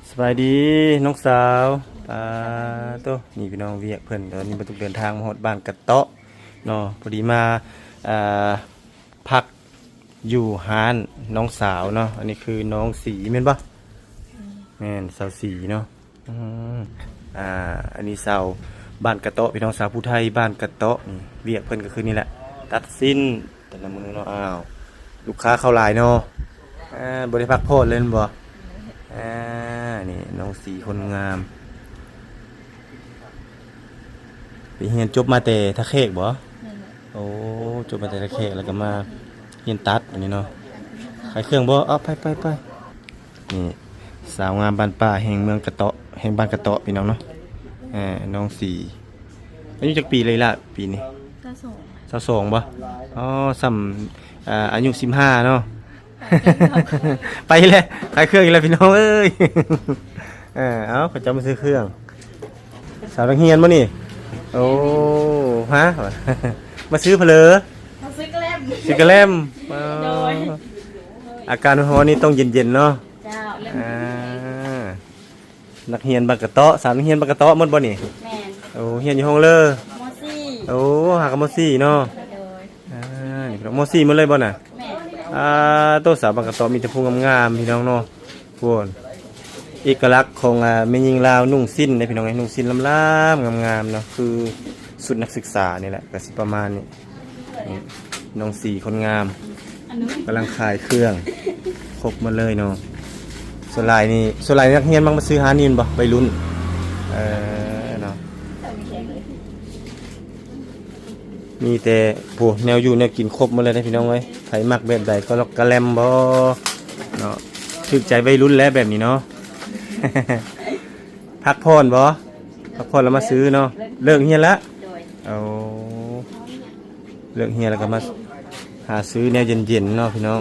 ສະບາຍດີນ້ອງສາວ. ປາໂຕ ນີ້ພີ່ນ້ອງ ວຽກເພິ່ນ ຕອນນີ້ບັນທຸກເດີນທາງມາຮອດບ້ານກະເຕາະເນາະ. ພໍດີມາ ອ່າ ພັກຢູ່ຮ້ານນ້ອງສາວເນາະ. ອັນນີ້ຄືນ້ອງສີແມ່ນບໍ່? ແມ່ນ ສາວສີເນາະ. ອືມ ອ່າ ອັນນີ້ຊາວບ້ານກະເຕາະ ພີ່ນ້ອງ ຊາວຜູ້ໄທບ້ານກະເຕາະ. ນີ້ວຽກເພິ່ນກໍຄືນີ້ແຫຼະ ຕັດສິ້ນແຕ່ລະມື້ເນາະ. ອ້າວ ລູກຄ້າເຂົ້າຫຼາຍເນາະ. ອ່າ ບໍ່ໄດ້ພັກຜ່ອນເລີຍແມ່ນບໍ່? ອ່າ ນີ້ນ້ອງສີຄົນງາມ ໄປຮຽນຈົບມາແຕ່ທ່າແຂກບໍ່? ແມ່ນແຫຼະ. ໂອ້ ຈົບມາແຕ່ທ່າແຂກ ແລ້ວກໍມາຮຽນຕັດອັນນີ້ເນາະ. ຂາຍເຄື່ອງບໍ່? ເອົາ ໄປ ໄປ ໄປ. ນີ້ສາວງາມບ້ານປ່າແຫ່ງເມືອງກະເຕາະ ແຫ່ງບ້ານກະເຕາະ ພີ່ນ້ອງເນາະ. ເອີ ນ້ອງສີ ອາຍຸຈັກປີແລ້ວລະ ປີນີ້? ຊາວສອງ. ຊາວສອງບໍ່? ອໍ ສ່ຳ ອ່າ ອາຍຸສິບຫ້າເນາະ. ໄປແລ້ວ ຂາຍເຄື່ອງອີກແລ້ວພີ່ນ້ອງເອີຍ. ເອີ ເອົາ ເຂົາເຈົ້າມາຊື້ເຄື່ອງ. ສາວນັກຮຽນບໍ່ນີ້? ໂອ້ ຮະ ມາຊື້ຜະເລີ? ມາຊື້ກະແລັມ. ຊື້ກະແລັມ. ໂດຍ. ອາກາດຮ້ອນນີ້ຕ້ອງເຢັນໆເນາະ. ເຈົ້າ. ອ່າ ນັກຮຽນບ້ານກະເຕາະ ສາວນັກຮຽນບ້ານກະເຕາະໝົດບໍ່ນີ້? ແມ່ນ. ໂອ້ ຮຽນຢູ່ຫ້ອງເລີ? ມໍສີ່. ໂອ້ ຫາກັນມໍສີ່ເນາະ. ໂດຍ. ອ່າ ນີ້ພີ່ນ້ອງ ມໍສີ່ໝົດເລີຍບໍ່ນະ? ແມ່ນ. ອ່າ ໂຕ ສາວບ້ານກະເຕາະມີແຕ່ຜູ້ງາມໆ ພີ່ນ້ອງເນາະ. ໂອ້ ເອກະລັກຂອງ ອ່າ ແມ່ຍິງລາວນຸ່ງສິ້ນເດ້ພີ່ນ້ອງເອີຍ ນຸ່ງສິ້ນລຳໆ ງາມໆເນາະ ຄືຊຸດນັກສຶກສານີ້ແຫຼະ ກໍຊິປະມານນີ້. ນີ້ນ້ອງສີຄົນງາມ ກຳລັງຂາຍເຄື່ອງ ຄົບໝົດເລີຍເນາະ. ສ່ວນຫຼາຍນີ້ ສ່ວນຫຼາຍນັກຮຽນມັກມາຊື້ຮ້ານນີ້ແມ່ນບໍ່? ໄວລຸ້ນ. ເອີ ເນາະ. ມີແຕ່ ໂອ້ ແນວຢູ່ແນວກິນຄົບໝົດເລີຍເດ້ພີ່ນ້ອງເອີຍ. ໃຜມັກແບບໃດ ກະລັອກກະແລັມບໍ່ເນາະ? ຖືກໃຈໄວລຸ້ນແຫຼະແບບນີ້ເນາະ. ພັກຜ່ອນບໍ່? ພັກຜ່ອນແລ້ວມາຊື້ເນາະ. ເລີກຮຽນລະ? ໂດຍ. ໂອ້ ເລີກຮຽນແລ້ວກໍມາຫາຊື້ແນວເຢັນໆເນາະພີ່ນ້ອງ.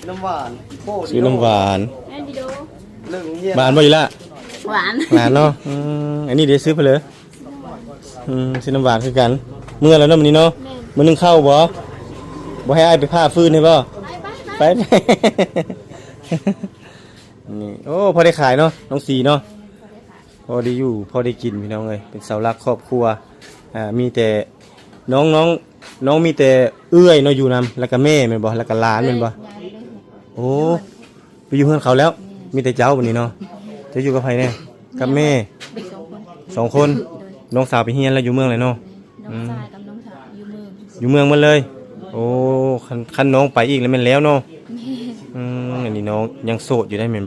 ນ້ຳຫວານ. ໂອ້ ຊື້ນ້ຳຫວານ. ແມ່ນດີໂດ. ເລີກຮຽນ. ຫວານບໍ່ອີ່ຫຼ້າ? ຫວານ. ຫວານເນາະ. ອືມ ອັນນີ້ເດ ຊື້ເພິ່ນເລີຍ? ອືມ ຊື້ນ້ຳຫວານຄືກັນ. ເມື່ອແລ້ວເນາະມື້ນີ້ເນາະ. ແມ່ນ. ມື້ໜຶ່ງເຂົ້າບໍ່? ບໍ່ໃຫ້ອ້າຍໄປຜ່າຟືນໃຫ້ບໍ່? ໄປ ໄປ ໄປ. ນີ້ ໂອ້ ພໍໄດ້ຂາຍເນາະ ນ້ອງສີເນາະ. ພໍໄດ້ຢູ່ ພໍໄດ້ກິນ ພີ່ນ້ອງເອີຍ ເປັນເສົາຫຼັກຄອບຄົວ. ອ່າ ມີແຕ່ນ້ອງ ນ້ອງ ນ້ອງມີແຕ່ເອື້ອຍເນາະຢູ່ນຳ ແລ້ວກໍແມ່ແມ່ນບໍ່? ແລ້ວກໍຫຼານແມ່ນບໍ່? ໂອ້ ໄປຢູ່ເຮືອນເຂົາແລ້ວ. ມີແຕ່ເຈົ້າບັດນີ້ເນາະ. ເຈົ້າຢູ່ກັບໃຜແດ່? ກັບແມ່. ສອງຄົນ. ນ້ອງສາວໄປຮຽນແລ້ວ ຢູ່ເມືອງແລ້ວເນາະ. ນ້ອງຊາຍກັບນ້ອງສາວຢູ່ເມືອງ. ຢູ່ເມືອງໝົດເລີຍ. ໂອ້ ຄັນ ຄັນນ້ອງໄປອີກແລ້ວແມ່ນແລ້ວເນາະ. ແມ່ນ. ອືມ ອັນນີ້ນ້ອງຍັງໂສດຢູ່ໄດ໋ແມ່ນ